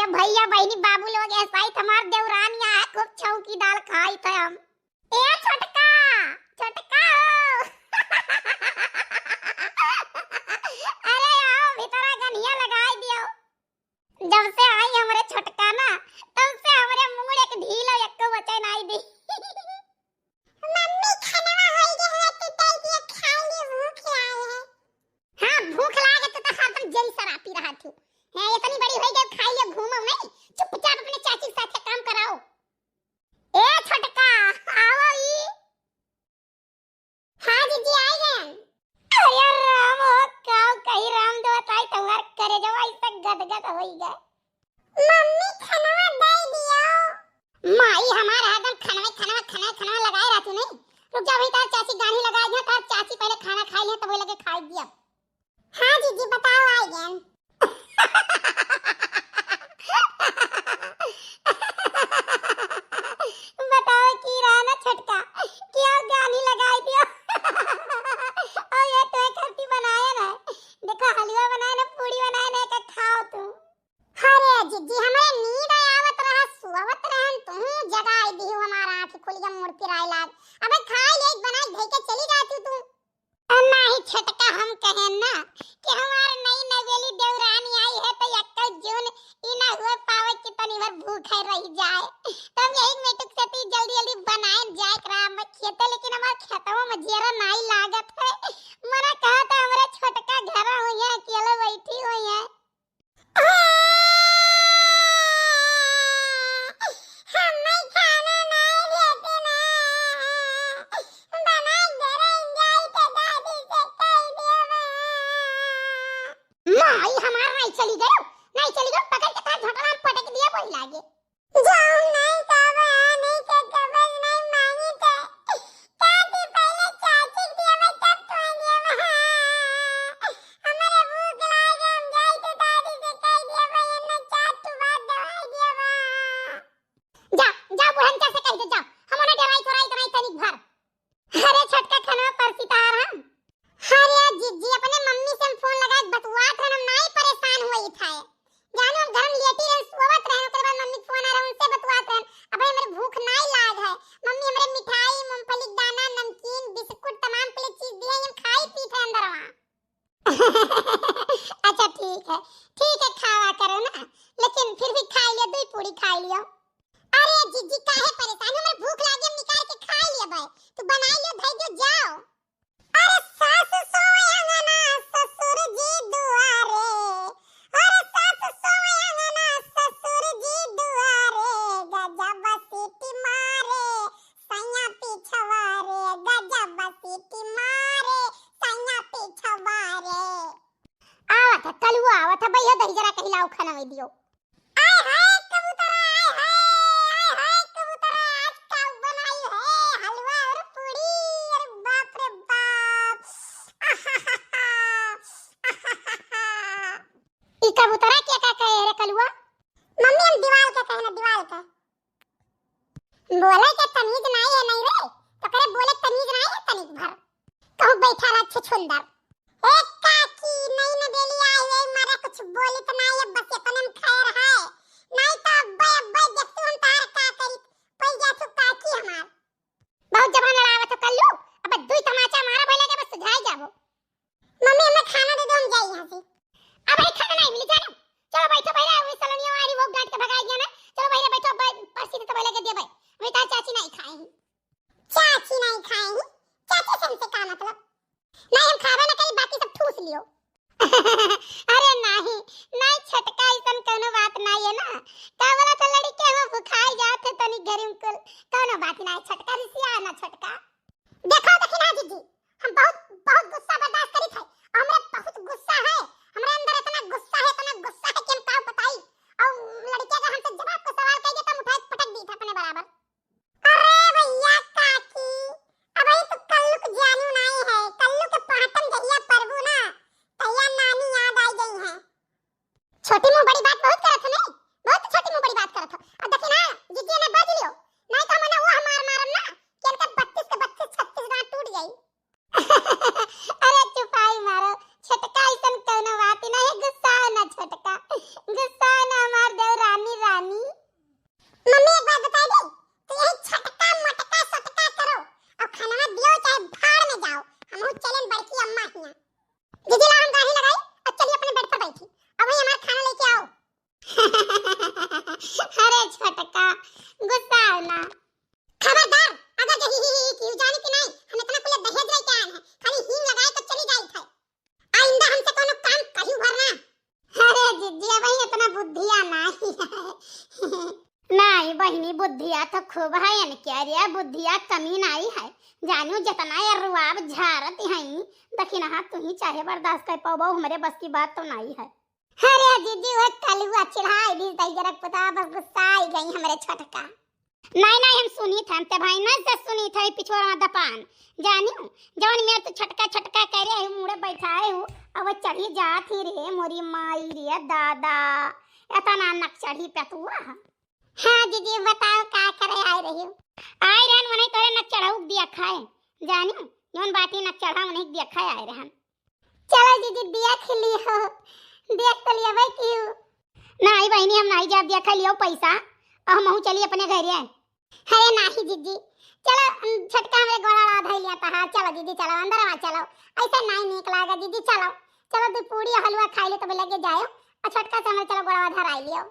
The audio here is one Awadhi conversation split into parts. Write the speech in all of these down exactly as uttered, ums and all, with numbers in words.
भइया, बहिनी, बाबू लोग, ऐसा ही हमार देवरानिया है, खूब छौंकी दाल खाई थे हम। ए छोटका, छोटका हो। अरे आओ, भीतरा गनिया लगाई दियो। जब से आई हमरे छोटका ना, तब से हमरे मूड़ एक ढील हो, एको बचे नाई दी। मम्मी, खानवा होई गए है, तू दे दिया, खा लिए, भूख लागे है। हाँ, भूख लागे तो, तो हरदम जेल सरापी रहत हूँ। हैं, इतनी बड़ी होई गई, खाई ले, घूमो नहीं, चुपचाप अपने चाची के साथ काम कराओ। ए छोटका, आओ ई। हाँ जीजी, आई गए। अरे राम हो, काव कही राम देवताई, तुम्हार करेजवा ऐसे गदगद होई गए। मम्मी, खनवा दे दियो। माई हमार हरदम खनवे, खनवे, खनवे, खनवे लगाए रहती नहीं। रुक जा भाई, तार चाची गानी लगाए दिया, तार चाची पहले खाना खाई ले, तब वही लगे खाई दिया। हाँ जीजी, बताओ, आई गए। बताओ की रहा ना छोटका, क्या गानी लगाई दियो। और ये तो एक हफ्ती बनाया ना, देखो हलवा बनाए ना, पूड़ी बनाए ना, एक खाओ तू। अरे जिज्जी, हमरे नींद आवत रहा, सुवत रहन, तू जगाई दिहु, हमार आँख खुल गया, मुड़ पिराए लाग। अबे खाई ले, बनाई धई के चली जाती तू। अ, नाही छोटका, हम कहेन ना कि हमार नई नवेली देवरानी आई है, तो यक्का जून ई ना हुए पावे कि तनी भर भूखे रह जाए। तब यही मेटुक से ती जल्दी जल्दी बनाए जाए करा हम खेते, लेकिन हमार खेतवा में जियरा नाई लागत है। मना कहा था हमारा छोटका घर हुई है, अकेले बैठी हुई है। हमें खाना नहीं देते ना। बनाए घरे जाई तो दादी से कह देबा। माई हमार नहीं चली गयो, नहीं चली गयो, पकड़ के तार झोंटला में पटक दिया, वही लागे। जाओ नहीं खाबा, नहीं के कबल नहीं मांगी थे। दादी पहले चाची के दिया, तब तो दिया। हमारे भूख लागे, हम जाई तो दादी से कह दिया, भाई, हमने चाट तू बात दवाई दिया बा। जा, जा, बुढ़नचा से कह दे, जा। हम उन्हें डराई तोराई तो नहीं तनिक भर। अरे छोटका, खनवा परसी तार हम। अरे जिज्जी, अपने मम्मी से हम फोन लगा के बतुआत हन, हम नाई परेशान हुई था। जानो हम घर में लेटी रहन, सोवत रहन, ओकरे बाद मम्मी के फोन आ रहा, उनसे बतुआत रहन। अब हमरे भूख नाई लाग है। मम्मी हमरे मिठाई, मूंगफली के दाना, नमकीन, बिस्कुट, तमाम कुल चीज दिए, हम खाई पी थे अंदरवा। अच्छा ठीक है, ठीक है, खावा करो ना, लेकिन फिर भी खाई लियो, दुई पूड़ी खाई लियो। अरे जिज्जी काहे परेशान हो, हमरे भूख लागे, हम निकाल के खाई लेबे। तू बनाई लियो, धई दियो, जाओ। अरे सास सोए अंगना ससुर जी दुआरे, अरे सास सोए अंगना ससुर जी दुआरे, गजब सीटी मारे सैया पिछवा रे, गजब सीटी मारे सैया पिछवा रे। आवत है कलुआ, आवत है, भैया दही जरा कहिलाओ, खाना में दियो। आय हाय कबूतरा, आय हाय, आय हाय कबूतरा, आज का बनाई है हलवा और पूड़ी, अरे बाप रे बाप। ई कबूतरा के का कहे रे कलुआ? मम्मी हम दीवाल के कहे ना, दीवाल के। बोले के तमीज नाई है नहीं रे, तो करे बोले तमीज नाई है तनिक भर। कहूँ बैठा रहा छुछुंदर। ए काकी, नई नवेली आई है, मारा कुछ बोली तो नाई है, बस इतने में खैर है। नाई तो अब्बे अब्बे देखतू हम तार का करी, पै जातू काकी हमार। बहुत जबान लड़ावत हो कल्लू, अब दुई तमाचा मारा भइला के बस सुझाई जाबो। मम्मी, हमें खाना दे दो, हम जाई यहाँ से। अब है खाना नहीं मिली, जानो। चलो बैठो पहले, वही सलोनिया वाली वो डांट के भगाई गया ना। चलो पहले बैठो, बै-, परसी तो पहले के दिया भाई। वही तार चाची नहीं खाए हैं। चाची नहीं खाए हैं? चाची से हमसे का मतलब? नहीं, हम खावे ना करी, बाकी सब ठूस लियो। अरे नहीं, नहीं छोटका, ऐसन कोनो बात नहीं है ना। का बोला था लड़के, वो भुखाई जात है तनी गरम कुल। कोनो बात नहीं, छोटका रिसिया ना छोटका। देखो, देखी ना जीजी, हम बहुत, बहुत गुस्सा बर्दाश्त करी थे। हमरे बहुत गुस्सा है, हमरे अंदर इतना गुस्सा है, इतना गुस्सा है कि हम का बताई। और लड़किया का हमसे जवाब को सवाल कह दिया तो हम उठा के पटक दी थे अपने बराबर। अरे भैया काकी, अबही तो कल्लू के जानू नाई है, कल्लू के पहाटन जहिया परबू ना, तहिया नानी याद आई गई है। छोटी मुंह बड़ी बात बहुत करत हो नहीं, बहुत छोटी मुंह बड़ी बात करत हो। अब देखी ना, जीजी ने बाज लियो, नहीं तो हमने वो हमार मारम ना, कि इनका बत्तीस के बत्तीस, छत्तीस गांठ बहिनी, बुद्धिया तो खूब है इनके, अरे बुद्धिया कमी नाई है। जानू जितना ये रुआब झारत हैं, दखिनहा तू ही चाहे बर्दाश्त कर पाओ, हमरे बस की बात तो नाई है। अरे जीजी, वो कलुआ चिढ़ाई दी तई जरक पता, बस गुस्सा आई गई हमरे छोटका। नाई, नाई, हम सुनी थे, हम ते भाई ना से सुनी थे, पिछोरा दपान। जानियो, जवन मेर तो छोटका छोटका करे है, मुड़े बैठाए हो, अब वो चढ़ी जात ही रे, मोरी माई रे दादा, इतना नक चढ़ी पे तू। हाँ जीजी, बताओ का करे आए रही हो? आए रहन, उन्हें तोरे नक चढ़ाऊ दिया खाए। जानियो, जौन बाटी नक चढ़ा, उन्हें दिया खाए आए रहन। चलो जीजी, देख लियो, देख तो लियो भाई क्यों? नाई बहिनी, हम नाई जाब, देख लियो पैसा, अब हमहू चली अपने घरे। अरे नाही जीजी, चलो, उम, छोटका हमरे गोड़ा ला धई लिया था, हाँ, चलो जीजी, चलो, अंदर में चलो, ऐसे नाई नीक लागा जीजी, चलो, चलो, दो पूड़ी हलवा खाई ले, तब लगे जायो, और छोटका से हमरे चलो गोड़ा धराई लियो।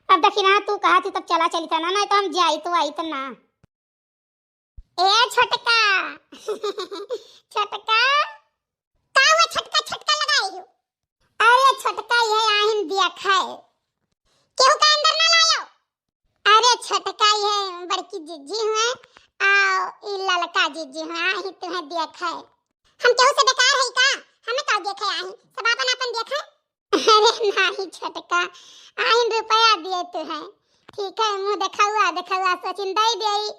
अब दखिनहा तू कहा थी, तब चला चली था ना, नहीं तो हम जाई तो आई तो ना। ए छोटका, छोटका, का हुआ छोटका, छोटका लगाई हो? अरे छोटका, ये आहिन देख है, केहू का अंदर ना लायो। अरे छोटका, ये बड़की जीजी हुए, आ ई ललका जीजी हुए, आही तुम्हें देख है। हम केहू से बेकार है का? हमें का देखे आही, सब आपन आपन देखे। अरे नाही छोटका, आइन रुपया दिए तू है। ठीक है, मुँह देखावा, देखावा सोचिन दई देई।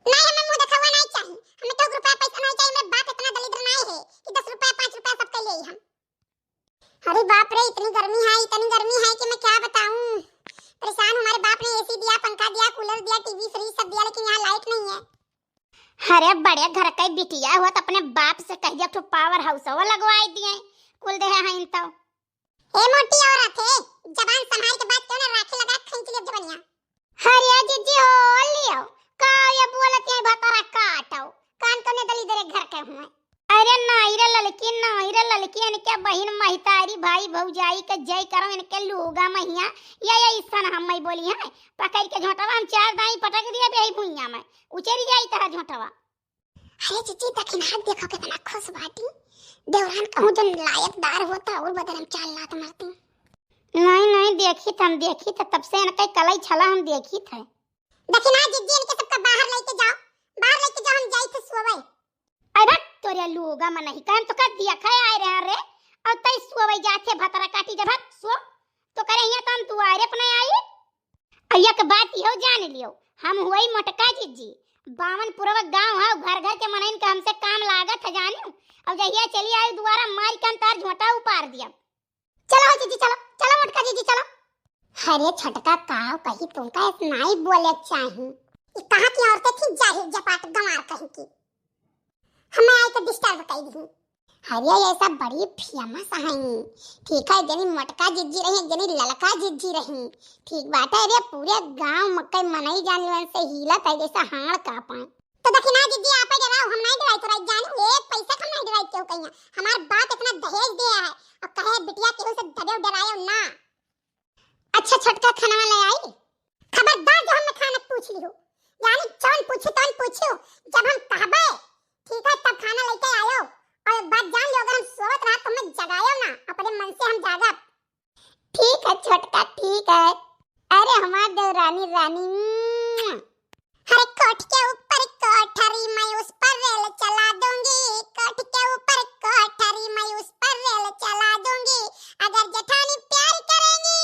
नाही, हमें मुँह देखावा नाही चाहिए, हमें तो रुपया पैसा नाही चाहिए। मेरे बाप इतना दलिद्र नाही है कि दस रुपया, पाँच रुपया सबके लिए हम। अरे बाप रे, इतनी गर्मी है, इतनी गर्मी है कि मैं क्या बताऊं। परेशान हूँ, हमारे बाप ने एसी दिया, पंखा दिया, कूलर दिया, टीवी फ्रिज सब दिया, लेकिन यहाँ लाइट नहीं है। अरे बड़े घर के बिटिया हो तो अपने बाप से कह दिया, तो पावर हाउस वो लगवाई दिए, कुल देहे हैं तो। ए मोटी औरत है, जबान संभाल के बात क्यों ना, राखी लगा खींच लियो जबनिया। अरे जीजी हो लियो, का ये बोलत है भतारा काटो, कान कने दली दरे घर के हुए। अरे नाई रे ललकी, नाई रे ललकी, इनके बहिन महतारी भाई भौजाई के जय करो, इनके लूगा महिया, ये, ये इसन हम मैं बोली है, पकड़ के झोंटवा हम चार दाई पटक दिया बेही भुइया में, उचेरी जाई तहर झोंटवा। अरे जीजी, दखिनहा देखो कितना खुश बाटी। देवरान कहूँ जन लायकदार होता और बदन में चार लात मारती। नहीं, नहीं, देखी थे हम, देखी थे, तब से इनके कलई छला हम देखी थे। दखिनहा जीजी, इनके सबका बाहर लेके जाओ, बाहर लेके जाओ, हम जाई थे सोवे। अरे तोरे लूगा में नहीं कहम तो कर दिया खाए आए रहे रे, और तई सोवे जाते भतरा काटी जब हक सो, तो करे हिया तो हम दुआरे अपने आई। अय्या के बात इहो जान लियो, हम हुई मोटका जीजी, बावन पुरवा गाँव है, घर घर के मनइन के हमसे काम लागत है जानियो। अब जहिया चली आई दुआरा मारी कान तार झोंटा उपार दिया। चलो हो जीजी, चलो, चलो मोटका जीजी, चलो। अरे छोटका काव कही तुमका ऐसे नाई बोले चाही। ई कहाँ की औरतें थी जाहिल जपाट गंवार कहीं की। हमें आई तो डिस्टर्ब कर दी। अरे ये सब बड़ी फेमस हैं। ठीक है, एक जनी मोटका जिज्जी रही, एक जनी ललका जिज्जी रही। ठीक बात है, अरे पूरे गांव मकई मनई जान लेवन से हिलत है जैसे हाड़ कांपे। तो दखिना जिज्जी आप ही डराओ, हम नहीं डराई तो राई जानी, एक पैसा हम नहीं डराई क्यों कहिया। हमार बाप इतना दहेज दिया है और कहे बिटिया केहू से दबे डरायो ना। अच्छा छोटका खाना ले आई? खबरदार जो हम खाना पूछ लियो, यानी जौन पूछी तौन पूछियो, जब हम कहबे ठीक है तब खाना लेके आयो। और एक बात जान लियो, अगर हम सोवत रहा तो हमें जगायो ना, अपने मन से हम जागब। ठीक है छोटका, ठीक है। अरे हमार देवरानी रानी, म्वा। हर कोठ के ऊपर कोठरी, मैं उस पर रेल चला दूंगी। कोठ के ऊपर कोठरी, मैं उस पर रेल चला दूंगी। अगर जेठानी प्यार करेंगी,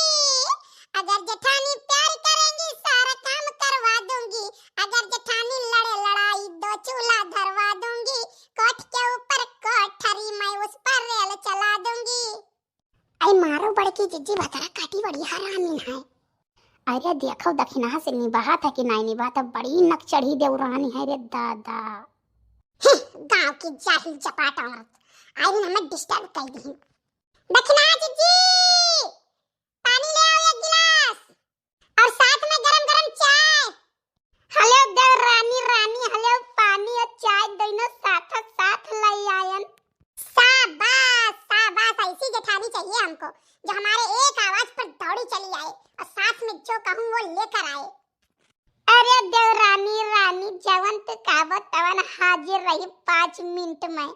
अगर जेठानी प्यार करेंगी, सारा काम करवा दूंगी। अगर जेठानी लड़े लड़ाई, दो चूल्हा धरवा दूंगी। कोठ के ऊपर कोठरी, मैं उस पर रेल चला दूंगी। अरे मारो बड़की जिज्जी भतरा काटी बड़ी हरामी है। अरे देखो दखिनहा से निभात है कि नाहीं निभात है, बड़ी नकचढ़ी देवरानी है रे दादा। हिह, गांव की जाहिल जपाट औरत, आई हमें डिस्टर्ब कर दी। दखिनहा जिज्जी, पानी ले आओ एक गिलास। और साथ में गरम गरम चाय। हलो देवरानी, रानी, हलो पानी और चाय दोनों साथ साथ लई आयन। शाबाश, शाबाश, ऐसी जेठानी चाहिए हमको, जो हमारे एक आवाज पर दौड़ी चली आए और साथ में जो कहूँ वो लेकर आए। अरे देवरानी, रानी, जवन तू कहबो तवन हाजिर रही पाँच मिनट में।